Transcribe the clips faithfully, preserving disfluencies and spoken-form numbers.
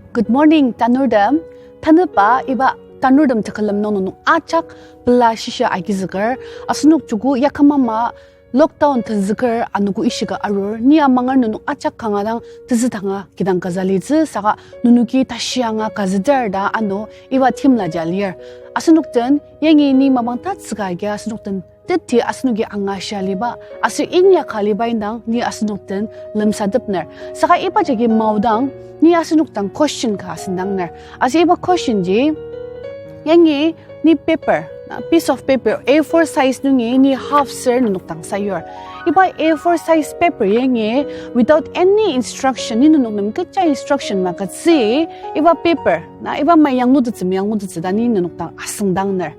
Good morning, tanurtem. Tanüba iba tanurtem tekülem nung nenok ajak pela shisa agizüker, asenok joko yakama ama lockdown tenzüker anogo ishika arur, ni amanger nenok ajak kanga dang tezü tanga kidang kaza litsü saka nenoki tashi anga kazüter ta ano iba theme laja lir. Asenok den yangi ni mapang tatsüka agi asenok den teti asenoki angashia aliba, aser inyaka aliba indang ni asenok den lemsatepner. Saka iba jagi maodang ni asenok dang question ka asüngdangner. Aser iba question ji, yangi ni paper, na, piece of paper, A four size nungi ni half ser nenok dang sayur. Iba A four size paper yangi without any instruction, ni nenok nem kecha instruction magütsü, iba paper, na, iba ama yanglutettsü, meyanglutettsü ta ni nenok dang asüngdangner.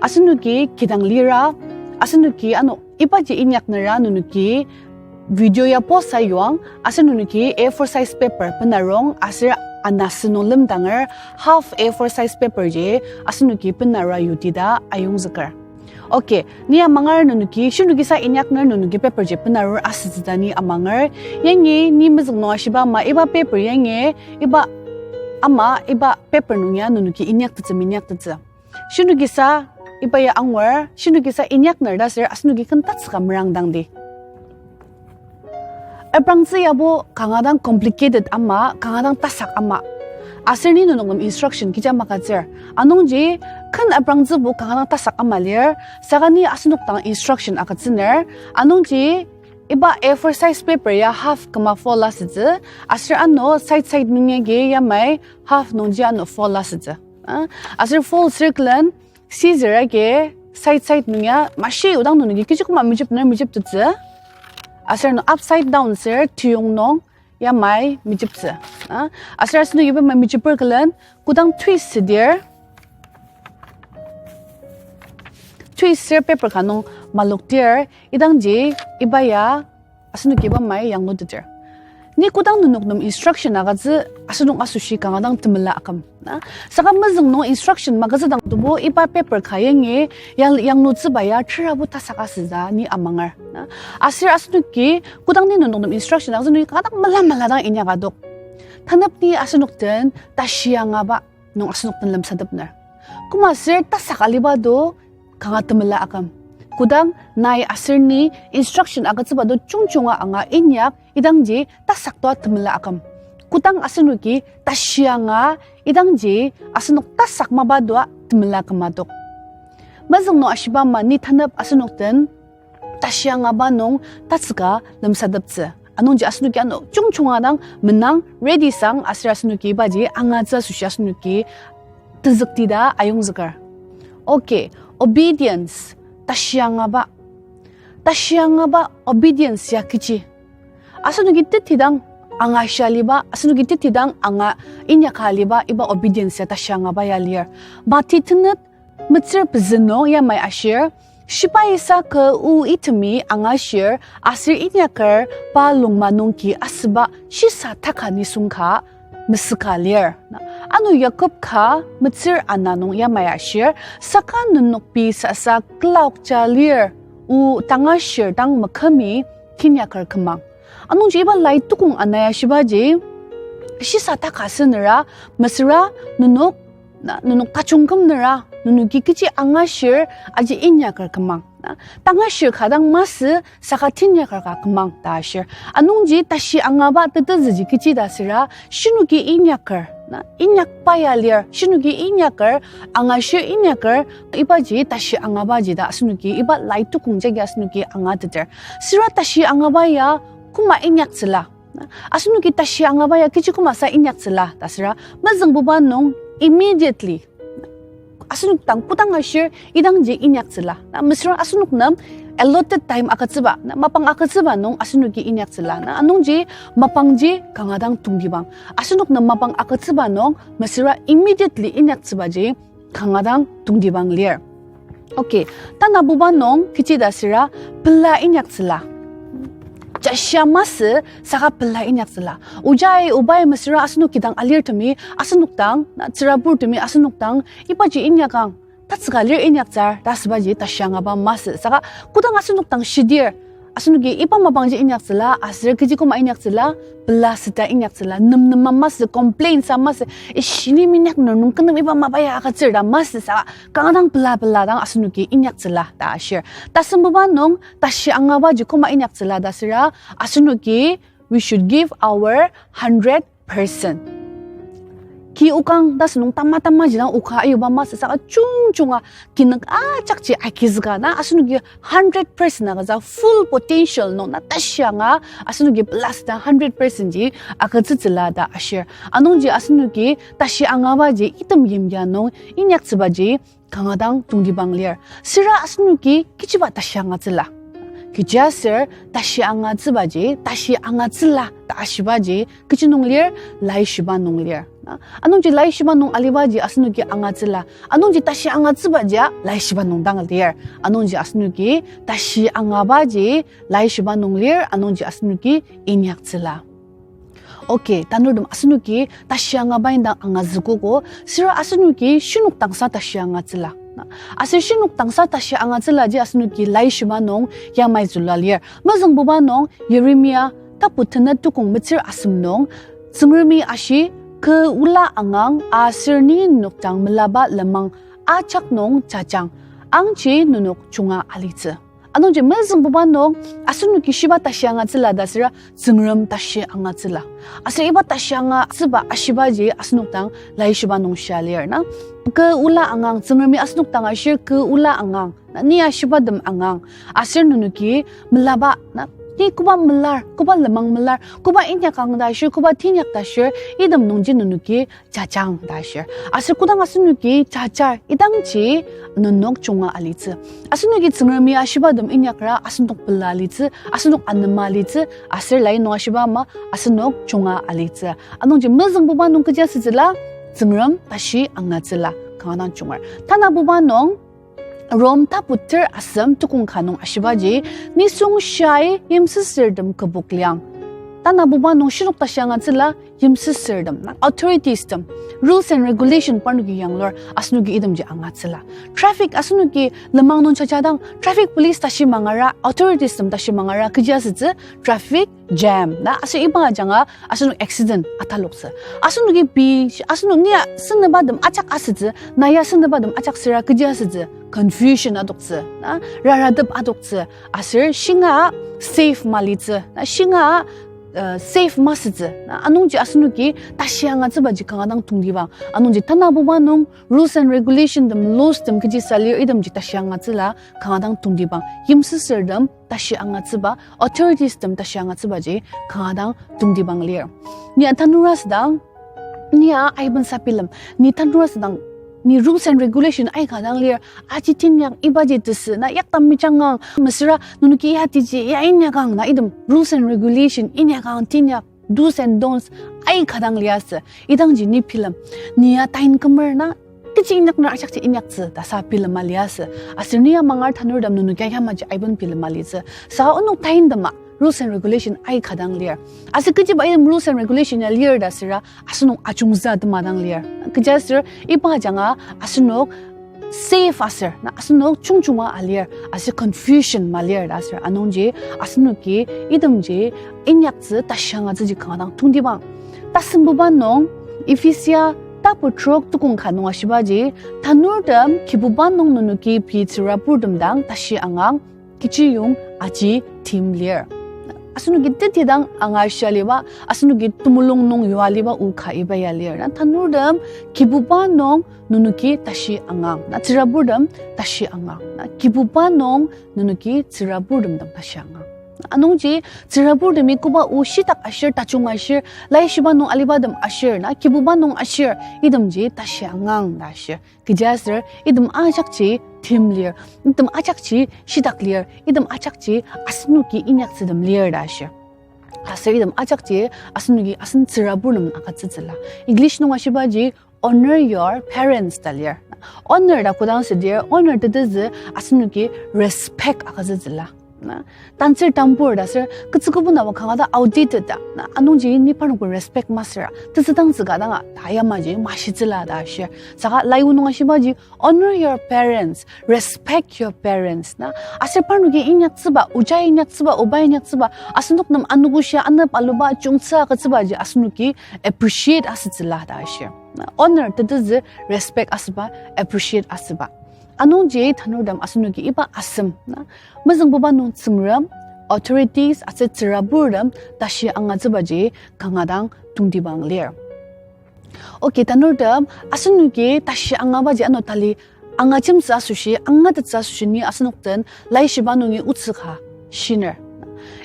Asenoki kidang lira, asenoki ano ibaji inyaknera nenoki video ya post sayuang, aser nenoki A four size paper benarong, aser anasü nung lemdanger half A four size paper ji asenoki benara yutida ayongzüker. Okay, ni amanger nenoki, shinokisa inyakner nenoki paper ji benarur asütsü ta ni amanger. Yangi ni mezüng nung ashiba ama iba paper yangi, iba ama iba paper nung ya nenoki inyaktettsü, minyaktettsü. Shinokisa iba ya angur, shinokisa inyakner ta ser asenoki ken tatsüka merangdangdi. Aprangtsü yabo kanga dang complicated ama, kanga dang tasak ama. Aser ni nenok nem instruction kecha magütsür. Anungji ken aprangtsübo kanga dang tasak ama lir, saka ni asenok dang instruction agütsüner. Anungji iba A four size paper ya half küma fold asütsü, aser ano side side nung yagi yamai half nungji ano fold asütsü. Ah, aser fold circle-en scissor agi side side nung ya mashi odang nenoki kechi koma mejepner mejeptettsü. Aser ano upside down ser tiyong nung yamai mejeptsü. Ah, aser asenoki iba ama mejeper külen kodang twist südir, twist ser paper ka nung malokdir, idangji iba ya asenoki iba ama yangluteter. Ni kodang nenok nem instruction agütsü asenok asoshi kanga dang temela aküm. Na, saka mezüng nung instruction magütsüdang tobo iba paper ka yangi yang, yanglutsüba ya terabo tasak asütsü ni amanger. Na, aser asenoki kodang ni nenok nem instruction agütsü nungi kanga dang mela mela dang inyaka adok. Tanep ni asenok den tashi angaba nung asenok den lemsatepner. Koma ser tasak aliba do kanga temela aküm. Kodang nai aser ni instruction agütsüba do jungjunga anga inyak idangji tasak toa temela aküm. Kodang asenoki tashi anga idangji asenok tasak mapa toa temela küma adok. Mezüng nung ashiba ama ni tanep asenok den tashi angaba nung tatsüka lemsateptsü. Anungji asenoki ano jungjunga dang menang ready sang aser asenoki ibaji angatsü asoshi asenoki tenzüktida ayongzüker. Okay, obedience, tashi angaba. Tashi angaba obedience ya kechi? Asenoki tetidang angashia aliba, asenoki tetidang anga inyaka aliba iba obedience ya tashi angaba ya lir. Mati tenet metsür pezü nung yamai ashir, shibaisa kü o itemi angashir aser inyaker pa lungma nungki asüba shisa taka nisung ka mesüka lir. Ano Yakob ka metsür ana nung yamai ashir, saka nenok pei sasa külaokja lir, o tangashir dang mekümi kinyaker kümang. Anungji iba lai tukong ana ya shibaji, shisa taka asünera, mesüra nenok, na, nenok tajung kümnera, nenoki kechi angashir aji inyaker kümang. Na, tangashir ka dang masü saka tinyaker ka kümang ta ashir. Anungji tashi angaba tetezüji kechi ta süra, shinoki inyaker, na, inyakba ya lir, shinoki inyaker, angashir inyaker, ibaji tashi angabaji ta asenoki, iba lai tukong jagi asenoki angateter. Süra tashi angaba ya koma inyaktsüla. Asenoki tashi angaba ya kechi koma sa inyaktsüla ta süra, mezüngbuba nung immediately asenok dang kodang ashir idangji inyaktsüla. Na mesüra asenok nem allotted time agütsüba, na mapang agütsüba nung asenoki inyaktsüla. Na anungji mapangji kanga dang tongtibang. Asenok nem mapang agütsüba nung mesüra immediately inyaktsübaji kanga dang tongtibang lir. Okay, tanabuba nung kechi ta süra pela inyaktsüla. Jashia masü saka pela inyaktsüla. Ojai obai mesüra asenok kidang alirtemi asenok dang, na tsüraburtemi asenok dang, ibaji inyakang, tatsüka lir inyaktsür ta asübaji tashi angaba masü. Saka kodang asenok dang shidir, Asenoki iba mapangji inyaktsüla, aser kechi koma inyaktsüla, pela seta inyaktsüla, nem nem masü, complain sa masü, ishi ni minyak nung nung kenem iba mapa ya agütsür ta masü saka, kanga dang pela pela dang asenoki inyaktsüla ta ashir. Tasembuba nung tashi angabaji koma inyaktsüla ta süra, asenoki, we should give our hundred percent. Ki okang ta sünung tama tamaji dang oka ayuba masü saka chungchunga kinük ajakji agizüka na asenoki hundred percent agütsü full potential nung na tashi anga asenoki pela seta hundred percent ji agütsütsüla ta ashir. Anungji asenoki tashi angabaji item yimya nung inyaktsübaji kanga dang tongtibang lir. Süra asenoki kechiba tashi angatsüla? Kechiaser tashi angatsübaji, tashi angatsüla ta ashibaji kechi nung lir, laishiba nung lir. Na, anungji laishiba nung alibaji asenoki angatsüla. Anungji tashi angatsübaji-a laishiba nung dang lir. Anungji asenoki tashi angabaji laishiba nung lir, anungji asenoki inyaktsüla. Okay, tanurtem asenoki tashi angaba indang angazükogo, süra asenoki shinok dangsa tashi angatsüla. Na, aser shinok dangsa tashi angatsülaji asenoki laishiba nung yamai zülua lir. Mezüngbuba nung Yeremia tapu tenet tukong metsür asem nung, Tsüngremi ashi, kü ola angang aser ni nenok dang melaba lenmang ajak nung jajang, angji nenok junga alitsü. Anungji mezüngbuba nung asenoki shiba tashi angatsüla ta süra Tsüngrem tashi angatsüla. Aser iba tashi angatsüba ashibaji asenok dang laishiba nung shia lir na. Kü ola angang Tsüngremi asenok dang ashir kü ola angang. Na ni ashibatem angang. Aser nenoki melaba na ni koba melar, koba lenmang melar, koba inyakang ta ashir, koba tinyak ta ashir, item nungji nenoki jajang ta ashir. Aser kodang asenoki jajar idangji nenok junga alitsü. Asenoki Tsüngremi ashibatem inyakra asenok pela alitsü, asenok anema alitsü, aser lai nung ashiba ama asenok junga alitsü. Anungji mezüngbuba nung kechi asütsüla, Tsüngrem tashi angatsüla, kanga dang junger. Tanabuba nung Rom tapu ter asem tukong ka nung ashibaji, nisung shia yimsüsürtem kübok liang. Tanabuba nung shinok tashi angatsüla, yimsüsürtem, na authoritiestem, rules and regulation parnoki yanglur, asenoki itemji angatsüla. Traffic asenoki lenmang nung jajadang, traffic police tashi mangara, authoritiestem tashi mangara, kechi asütsü, traffic jam, na aser iba ajanga asenok accident ataloktsü. Asenoki pei, asenok nia sendebatem ajak asütsü, na ya sendebatem ajak süra kechi asütsü, confusion adoktsü, na raratep adoktsü, aser shinga safe malitsü, na shinga, uh, safe masütsü. Na anungji asenoki tashi angatsübaji kanga dang tongtibang. Anungji tanabuba nung rules and regulation tem, laws tem kechi sa lir itemji tashi angatsüla kanga dang tongtibang. Yimsüsürtem tashi angatsüba, authoritiestem tashi angatsübaji kanga dang tongtibang lir. Ni a tanura südang, ni a aiben sa bilem, ni tanura südang, ni rules and regulation aika dang lir, aji tinyak ibaji tesü, na yakta mejangang, mesüra nenoki ya tiji, ya inyakang, na item rules and regulation inyakang tinyak, do's and don'ts aika dang liasü, idangji ni bilem, ni a tain kümer na, kechi inyakner ajakji inyaktsü ta sa bilema liasü. Aser ni ya mangar tanurtem nenoki yamaji aiben bilema litsü. Sa onok taindema rules and regulation aika dang lir. Aser kechiba item rules and regulation ya lir ta süra asenok ajungza tema dang lir. Kechiaser iba ajanga asenok safe aser, na asenok jungjunga alir, aser confusion malir ta aser anungji asenoki itemji inyaktsü tashi angatsüji kanga dang tongtibang. Tasembuba nung, Ephesia tapu trok tukong ka nung ashibaji, tanurtem Kibuba nung nenoki pei tsüraburtem dang tashi angang, kechiyong aji tim lir. Asenoki teti dang angar shia liba, asenoki temulung nung yua liba o ka iba ya lir. Na tanurtem Kibuba nung nenoki tashi angang. Na tsüraburtem tashi angang. Na Kibuba nung nenoki tsüraburtem dang tashi angang. Anungji tsüraburtemi koba o shitak ashir, tajung ashir, laishiba nung alibatem ashir, na Kibuba nung ashir, itemji tashi angang ta ashir. Kechiaser item ajakji tim lir, item ajakji shitak lir, item ajakji asenoki inyaktsütem lir ta ashir. Aser item ajakji asenoki asen tsürabur nem agütsütsüla. English nung ashibaji honor your parents ta lir. Honor ta kodang südir, honor tetezü asenoki respect agütsütsüla. Na, tantsür tambur ta aser, ketsükobu na wa kanga ta outdated ta. Na, anungji ni parnokbo respect masüra. Tetsü dang tsüka danga, ta yamaji mashitsüla ta ashir. Saka lai onung ashibaji, honor your parents, respect your parents. Na, aser parnoki inyaktsüba, oja inyaktsüba, oba inyaktsüba, asenok nem anogoshia, anep aluba, chungtsü agütsübaji asenoki appreciate asütsüla ta ashir. Na, honor tetezü respect asüba, appreciate asüba. Anungji tanurtem asenoki iba asem, na, mezüngbuba nung Tsüngrem, authorities aser tsüraburtem tashi angatsübaji kanga dang tongtibang lir. Okay, tanurtem asenoki tashi angabaji ano tali angajemtsü asoshi, angatettsü asoshi ni asenok den laishiba nungi otsü ka shiner.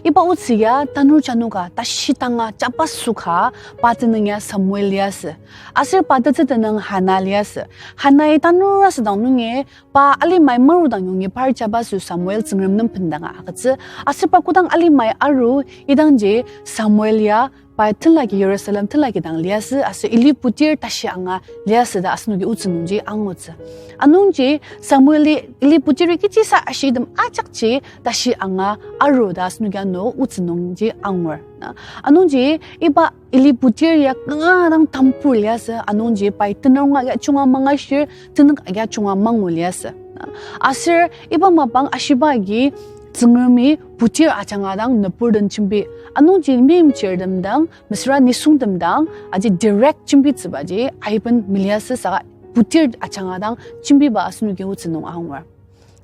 Iba otsü ya tanur janoka tashi tanga jaba süka pa tenüng ya Samuel liasü. Aser pa tetsü tenüng Hana liasü. Hanai tanur asüdang nungi pa alimai marudang yongi par jaba sü Samuel Tsüngrem nem bendanga agütsü. Aser pa kodang alimai aru idangji Samuel ya pa tenlaki Jerusalem tenlaki dang liasü aser Eli putir tashi anga liasü ta asenoki otsü nungji angutsü. Anungji Samueli Eli putiri kechisa ashitem ajakji tashi anga aru ta asenoki ano otsü nungji angur. Na, anungji iba Eli putir ya kanga dang tambur liasü, anungji pai tenük agi chunga mangashir, tenük agi chunga mangu liasü. Na, aser iba mapang ashiba agi Tsüngremi putir ajanga dang nübur den jembi, anungji meimchirtem dang mesüra nisungtem dang aji direct jembitsübaji aiben meliasü saka putir ajanga dang jembiba asenoki otsü nung angur.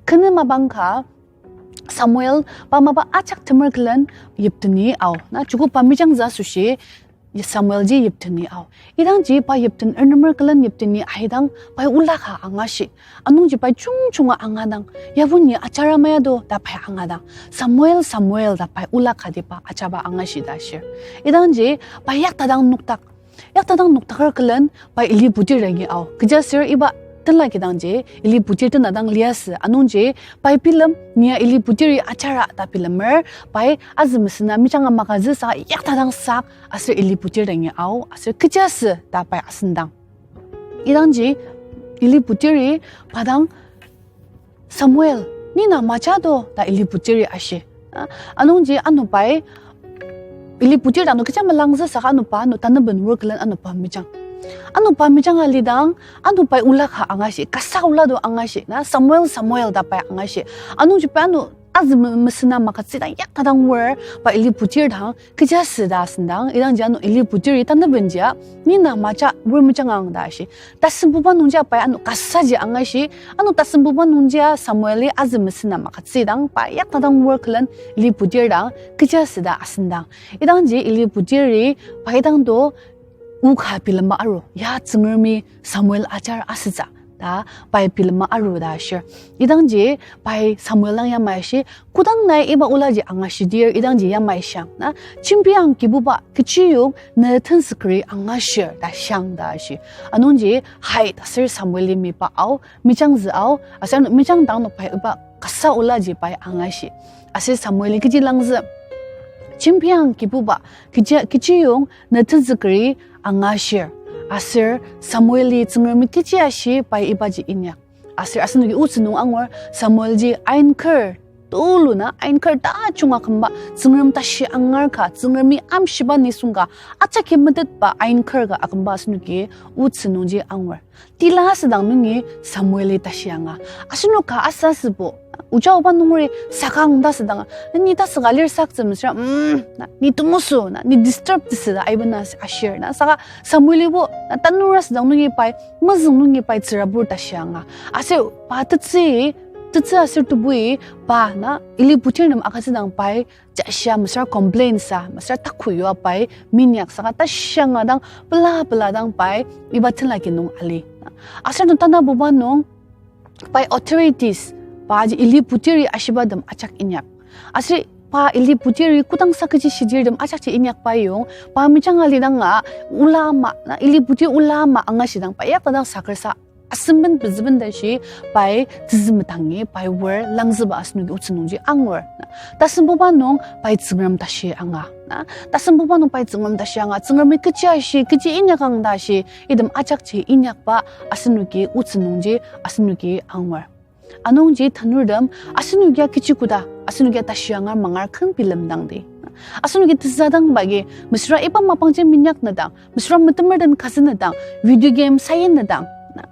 Kene mapang ka Samuel pa mapa ajak temer külen yipteni ao. Na, joko pa mejangtsü asoshi Samuelji yipteni ao. Idangji pa yipten ernemer külen yipteni aidang pai ola ka angashi. Anungji pai jungjunga angadang, yabo ni ajara maya do ta pai angadang, Samuel, Samuel ta pai ola kati pa ajaba angashi ta shir. Idangji pa yaktadang nokdak, yaktadang nokdaker külen pai Eli putir dangi ao. Kechiaser iba tenla kidangji Eli putir tenadang liasü. Anungji pai bilem, nia Eli putiri ajara ta bilemer, pai azü mesena mejanga magazü saka yaktadang sak aser Eli putir dangi ao, aser kechiasü ta pai asüngdang. Idangji Eli putiri pa dang, Samuel, ni na maja do ta Eli putiri ashi. A, anungji ano pai, Eli putir dang ano kecha melangzü saka ano pa ano tanaben wor külen ano pa mejang. Ano pa mejang alidang, ano pai ola ka angashi, kasa ola do angashi, na, Samuel, Samuel ta pai angashi. Anungji pai ano azü me-, mesena magazü dang yaktadang wor, pa Eli putir dang, kechiasü ta asüngdang, idangji ano Eli putiri tanabenjia, ni na maja wor mejangang ta ashi. Tasembuba nungjia pai ano kasaji angashi, ano tasembuba nungjia Samueli azü mesena magazü dang pa yaktadang wor külen Eli putir dang, kechiasü ta asüngdang. Idangji Eli putiri pai dang do o ka bilema aru, ya Tsüngremi Samuel ajar asütsü ta pai bilema aru ta shir. Idangji pai Samuel dang yamai ashi, kodang nai iba olaji angashidir idangji yamai shiang, na, jembiang Kibuba, kechiyong ne tenzükeri angashir ta shiang ta ashi. Anungji hai ta aser Samueli mepa ao, mejangzü ao, aser ano mejang dang ano pai iba kasa olaji pai angashi. Aser Samueli kechi langzü, jembiang Kibuba, kechi, kechiyong ne tenzükeri angashir. Aser Samueli Tsüngremi kechi ashi pai ibaji inyak. Aser asenoki otsü nung angur Samuelji ainker tulu na, ainker tajung akümba, Tsüngrem tashi angar ka, Tsüngremi amshiba nisung ka, ajaki metetba ainker ka akümba asenoki otsü nungji angur. Tila asüdang nungi Samueli tashi anga, asenok ka asa asübo, oja oba nungeri sakang ta asüdang, ni tasüka lir saktsü mesüra, mm, na, ni temoso, na, ni disturb tesü ta aiben na ashir, na, saka Samuelibo, na, tanur asüdang nungi pai, mezüng nungi pai tsürabur tashi anga. Aser pa tetsü, tetsü aser tebui, pa, na, Eli putir nem agütsüdang pai, jashia mesüra complain sa, mesüra taku yua pai minyak saka tashi anga dang pela pela dang pai iba tenlaki nung ali. Aser nung tanabuba nung pai authorities, paji Eli putiri ashiba tem ajak inyak. Aser pa Eli putiri kodang sa kechi shidir tem ajakji inyak pa yong, pa mejang alidanga ola ama, na Eli putir ola ama angashidang pa yaktadang sakersa asemben pezüben tashi pai tezümetangi pai wor langzüba asenoki otsü nungji angur. Tasembuba nung pai Tsüngrem tashi anga. Na, tasembuba nung pai Tsüngrem tashi anga, Tsüngremi kechi ashi, kechi inyakang ta ashi, item ajakji inyakba asenoki otsü nungji asenoki angur. Anungji tanurtem, asenokia kechi koda, Asenoki tashi angar mangar ken bilemdangdi. Asenoki tezadangba agi, mesüra iba mapangji minyak nedang, mesüra metemer den kazen nedang, video game sayi nedang,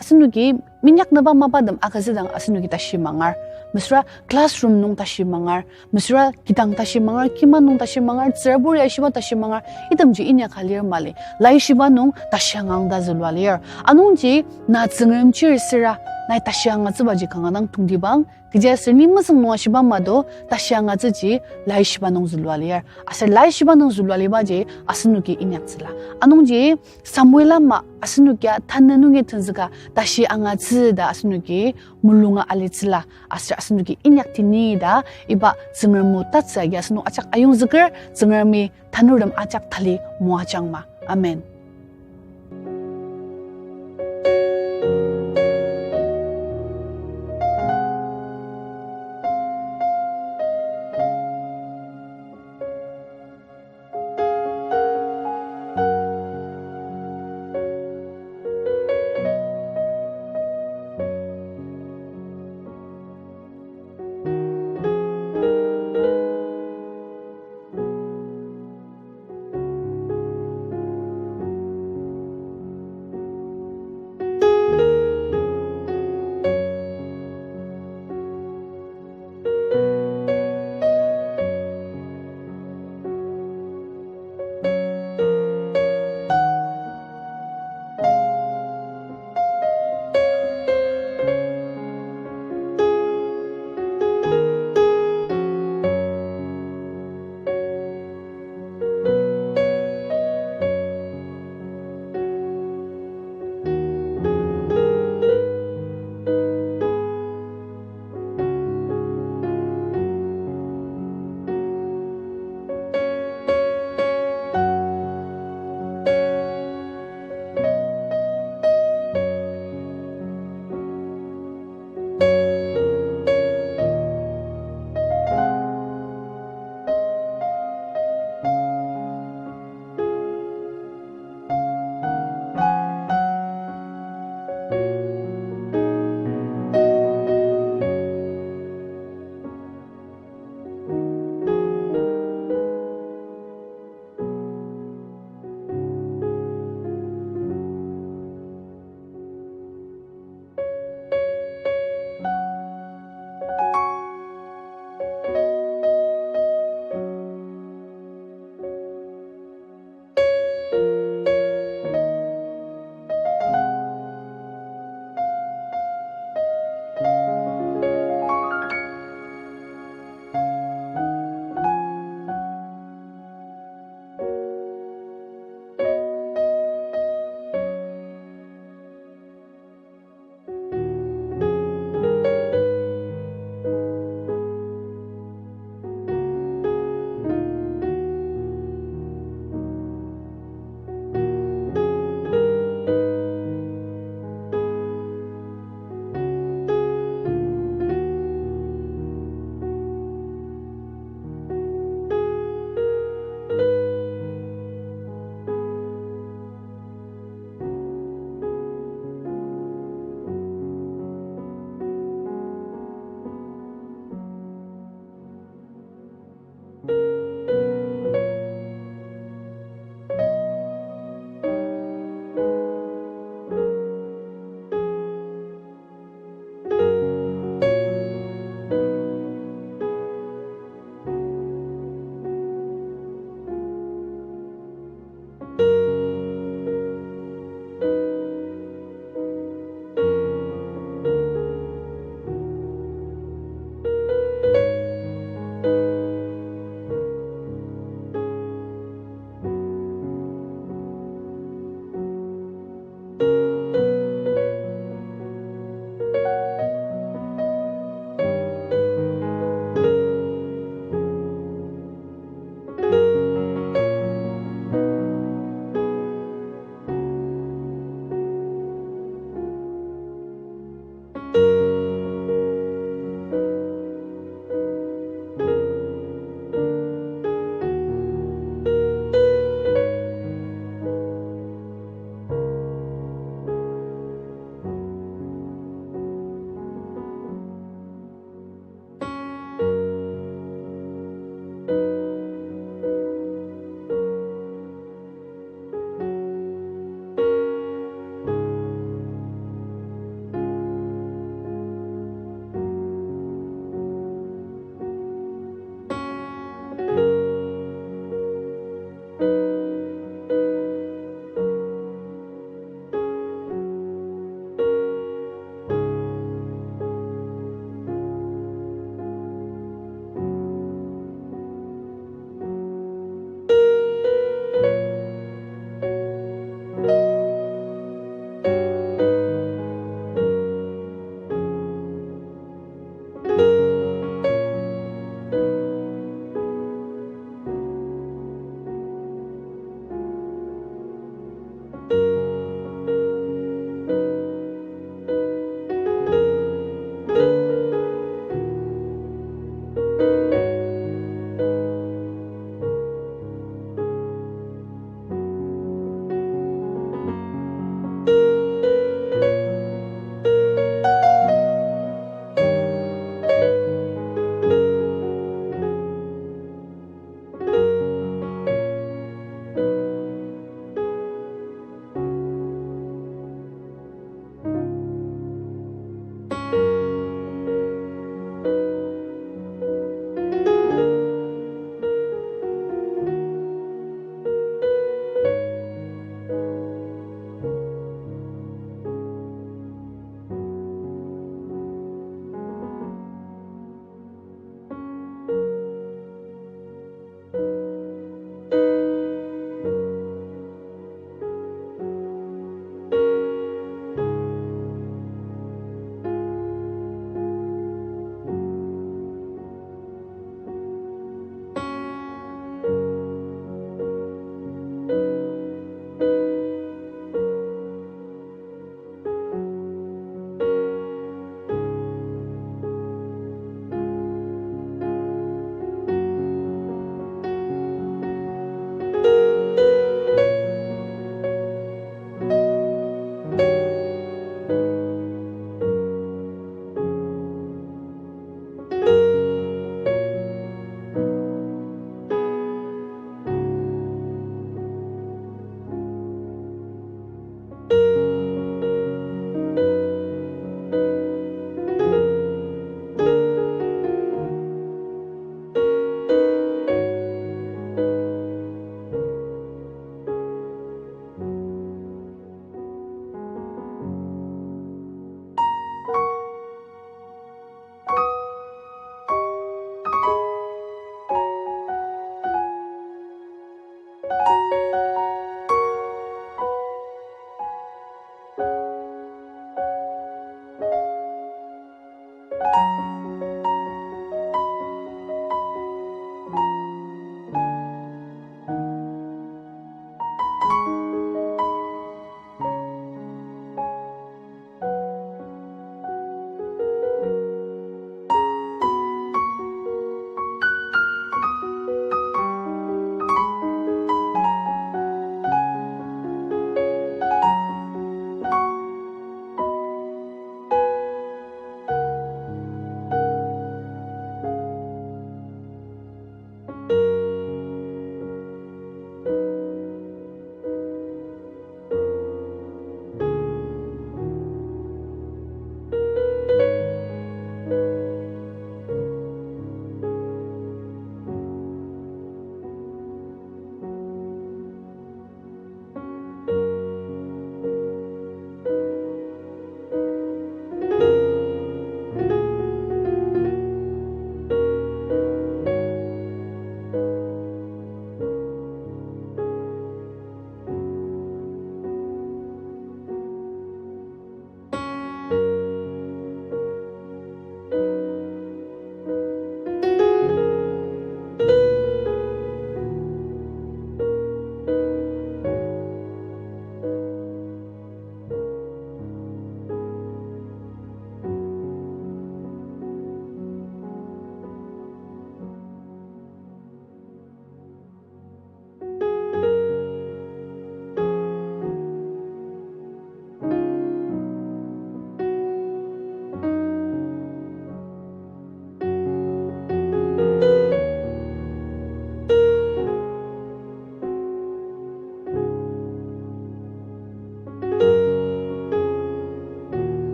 asenoki minyak neba mapatem agütsüdang asenoki tashi mangar. Mesüra classroom nung tashi mangar, mesüra kidang tashi mangar, kima nung tashi mangar, tsürabur ya shiba tashi mangar, itemji inyaka lir mali. Laishiba nung tashi angang ta zülua lir. Anungji na Tsüngrem chir süra, nai tashi angatsübaji kanga dang tongtibang, kechiaser ni mesüng nung ashiba mado, tashi angatsüji laishiba nung zülua lir. Aser laishiba nung zülua libaji asenoki inyaktsüla. Anungji Samuel ama asenokia tanü nungi tenzüka tashi angatsü ta asenoki mulunga alitsüla. Aser asenoki inyakti ni ta iba Tsüngrem o tatsü agi asenok ajak ayongzüker, Tsüngremi tanurtem ajak tali moajangma. Amen.